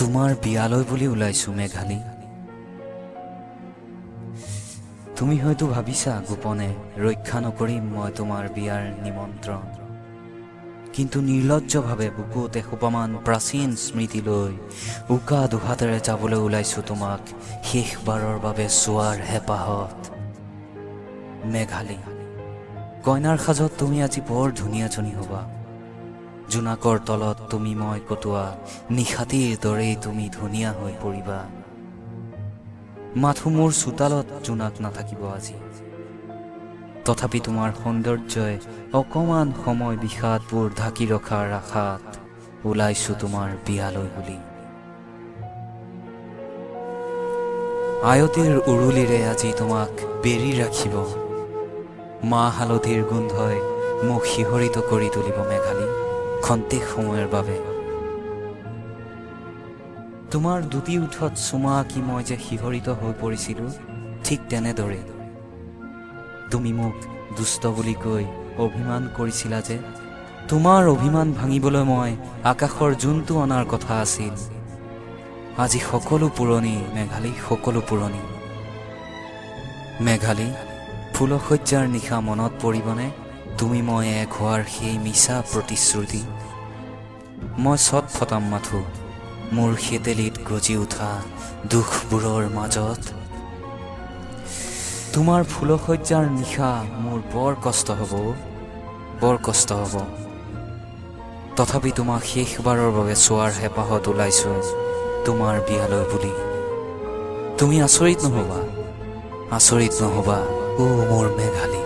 তোমাৰ বিয়ালৈ বুলি ওলাইছো মেঘালী। তুমি হয়তো ভাবিছা গোপনে ৰক্ষা নকৰিম মই তোমাৰ বিয়াৰ নিমন্ত্ৰণ, কিন্তু নিৰ্লজ্জভাৱে বুকুত এসোপামান প্ৰাচীন স্মৃতি লৈ উকা দুহাতেৰে যাবলৈ ওলাইছো তোমাক শেষবাৰৰ বাবে চোৱাৰ হেঁপাহত। মেঘালী, কইনাৰ সাজত তুমি আজি বৰ ধুনীয়াজনী হ'বা। জোনাকৰ তলত তুমি মই কটোৱা নিশাটিৰ দৰেই তুমি ধুনীয়া হৈ পৰিবা। মাথো মোৰ চোতালত জোনাক নাথাকিব আজি, তথাপি তোমাৰ সৌন্দৰ্যই অকণমান সময় বিষাদবোৰ ঢাকি ৰখাৰ আশাত ওলাইছো তোমাৰ বিয়ালৈ বুলি। আয়তীৰ উৰুলিৰে আজি তোমাক বেৰি ৰাখিব। মাহ হালধিৰ গোন্ধই মোক শিহৰিত কৰি তুলিব মেঘালী, খন্তেক সময়ৰ বাবে। তোমাৰ দুটি ওঁঠত চুমা আঁকি মই যে শিহৰিত হৈ পৰিছিলোঁ, ঠিক তেনেদৰে তুমি মোক দুষ্ট বুলি কৈ অভিমান কৰিছিলা যে, তোমাৰ অভিমান ভাঙিবলৈ মই আকাশৰ জোনটো অনাৰ কথা আছিল। আজি সকলো পুৰণি মেঘালী, সকলো পুৰণি। মেঘালী, ফুলশয্যাৰ নিশা মনত পৰিবনে তুমি মই এক হোৱাৰ সেই মিছা প্ৰতিশ্ৰুতি? মই চট ফটাম মাথো মোৰ শেতেলিত গজি উঠা দুখবোৰৰ মাজত। তোমাৰ ফুলশয্যাৰ নিশা মোৰ বৰ কষ্ট হ'ব, বৰ কষ্ট হ'ব। তথাপি তোমাক শেষবাৰৰ বাবে চোৱাৰ হেঁপাহত ওলাইছোঁ তোমাৰ বিয়ালৈ বুলি। তুমি আচৰিত নহ'বা, আচৰিত নহ'বা অ' মোৰ মেঘালী।